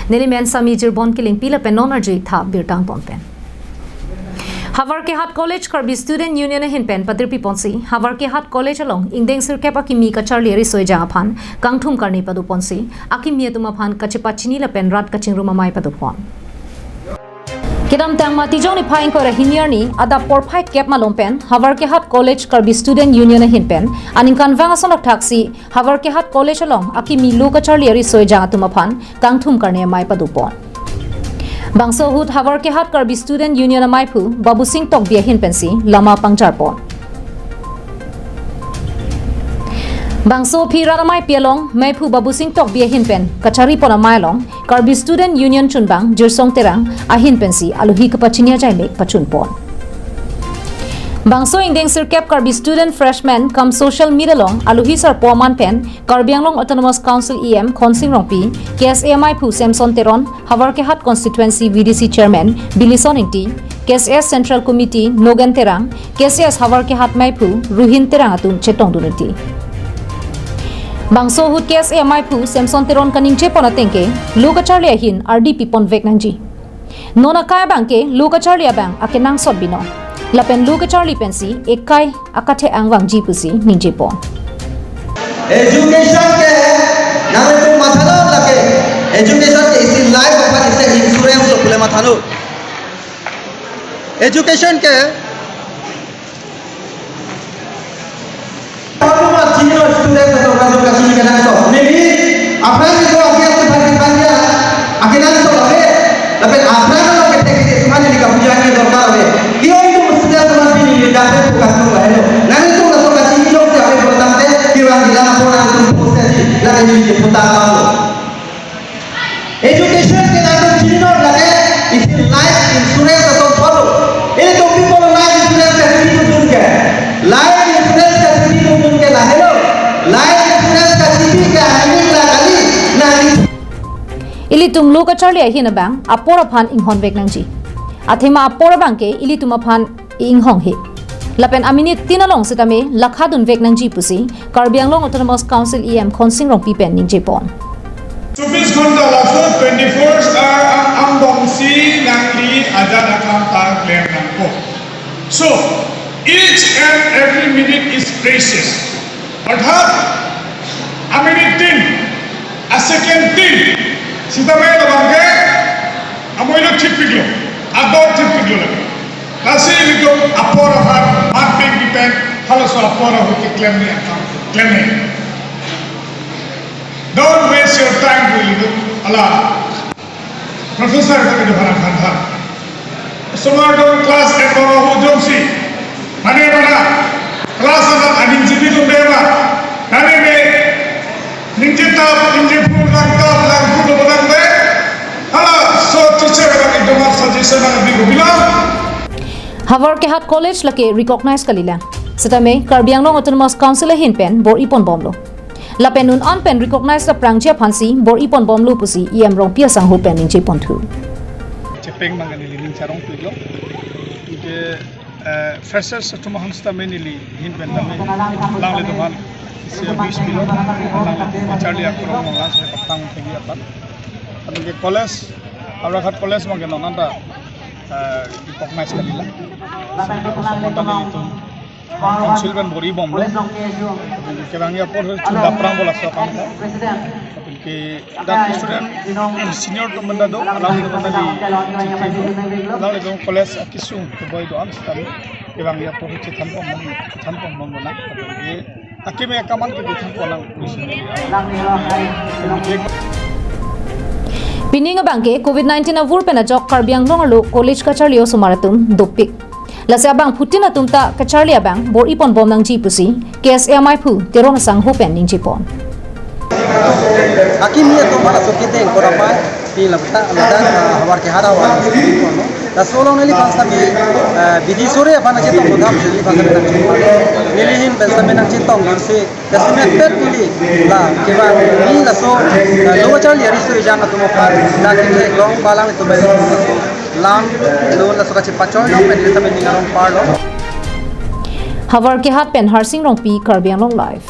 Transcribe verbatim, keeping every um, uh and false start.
Nelimen Sami Jirbon Kilingpi lapen non arju-ik tha birta angbong pen. Havarkehat College Karbi Student Union ahin pen padirpi ponsi Havarkehat College along ingdeng sirkep akimi kacharli riso ejang aphan kangthum karne pado ponsi akimi atum aphan kachepachini lapen rat kachingrum amei pado pon. Kedamtang Matijong niphai ingkoi ra hini arni adap porphai kep malom pen Havarkehat College Karbi Student Union ahin pen aningkanvang ason thakthaksi Havarkehat College along akimi lo kacharli ariso ejang atum aphan kangthum karne amei pado pon. Bangso ahut Havarkehat Karbi Student Union ameiphu Babusing Tokbi ahin pensi lama pangjar pon. Bangso aphi rat ameipi along meiphu Babusing Tokbi ahin pen kachari pon amei along Karbi Student Union chunbang Jirsong Terang ahin pensi alohi kapachini ajaimek pachun pon. Bangso ingdeng sirkep Karbi Student Freshman cum Social Meet along alohi sarpo aman pen Karbi Anglong Autonomous Council E M Khonsing Rongpi, K S A ameiphu Samson Teron, Havarkehat Constituency V D C Chairman Bilison Ingti, K S A Central Committee Nogen Terang, K S A Havarkehat meiphu Ruhin Terang atum chetongdun ingti. Bangso ahut K S A ameiphu Samson Teron kaningje pon ateng ke lo kacharli ahin ardi pipon vek nangji. Non akai abang ke lo kacharli abang akenangsot binong. Lapen lo kacharli pensi ekai akathe-ang vangji pusi ningje pon. Education ke nangtum matha lo lake. Education ke isi life aphan isi insurance lo pule matha lo. Education ke Aphrang chinilo student atum, atum kachini kenangsot. Neli aphrang itum api atum bhagi bhagi akenangsot ave. Lapen aphrang lo kethek kethek atum neli kapuji dorkar ave. Kio itum student atum aphi neli dapat focus lo lahelo. Nangtum laso kachini jongsi ave pulotangte kevang dilang apor nangtum post adi. Lapen neli ke puta lo. Education ke nangtum chinilo lake isi life insurance atum follow. Ilitum people life insurance kachipi atum ke. Life insurance kachipi atum ke lahelo. Life insurance kachipi ke aning la kali, nangli. Ilitum lo kacharli ahin abang apor aphan inghon vek nangji. Athema apor abang ke ilitum aphan inghong he. Lapen aminit tin along setame lakha dun vek nangji pusi Karbi Anglong Autonomous Council E M Khonsing Rongpi pen ningje pon. Chobis ghonta laso twenty-four hour ang angbongsi nangli ajat akam ta klem nangpo. So, each and every minute is precious. Orthat, aminit tin, asecond tin, sitame labang ke, amoilo thipiklo, ador thipiklo lake. Lasi ilitum apor aphan, mat peng kipen, halaso apor ahut ke klemne akam, klemne. Don't waste your time, ilitum, ala. Professor kami dohana khan khan. Osomar do class ek boro hu jongsi. Mane mana class anak aning jibi tum bema. Nani me ningje tap, ningje phu, lang tap, lang phu do bodang be. Hala so teacher kami dohana suggestion nang bi ko bilang. Havarkehat College lake recognize kalilang. Setame Karbi Anglong Autonomous Council ahin pen bor-i pon bomlo. Lapen non an pen recognize aphrangji aphansi bor-i pon bomlo pusi E M Rongpi asangho pen ningje ponthu. Chepeng mang neli ning charong pilo. Ke, eh, freshers atum aphan setame neli ahin pen tame langle dohana isi abis pilo. Langle kacharli akorong mangla saya patang tegi apa. Atun ke college, Havarkehat College mang ke non anta, eh, recognize kalila. Semua tadi itu. Council pen bor-i bomlo. Kevangji apor chu daprang bola so kan. Ke dak student senior atum menda do, alanglitum menda di chiti do. Alanglitum college akisung keboi do an setame. Kevangji apor chethan pon, chethan pon bomlo na. Ke akimi akaman ke chethan pon nang. Pining abang ke covid nineteen avur pen ajok Karbi Anglong arlo college kacharli osomar atum dopik. Lasi abangphutin atum ta kacharli abang bor-i pon bom nangji pusi K S A ameiphu Teron asangho pen ningje pon. Akimi atum halaso kedeng korapai pi labta ladak, ah, Havarkehat awa. Laso along neli bangsa bi, ah, bidi sore aphan nangchetong kodam neli bangsa bi nangchetong. Neli ahin bangsa bi nangchetong bangsi estimate pet neli la kevang ni laso, ah, lo kacharli ariso ejang atum aphan la kethek long balang itu beli laso. Lam lo laso kachepachoi long pen neli tame ning arong parlo. Havarkehat pen Harsing Rongpi, Karbi Anglong Live.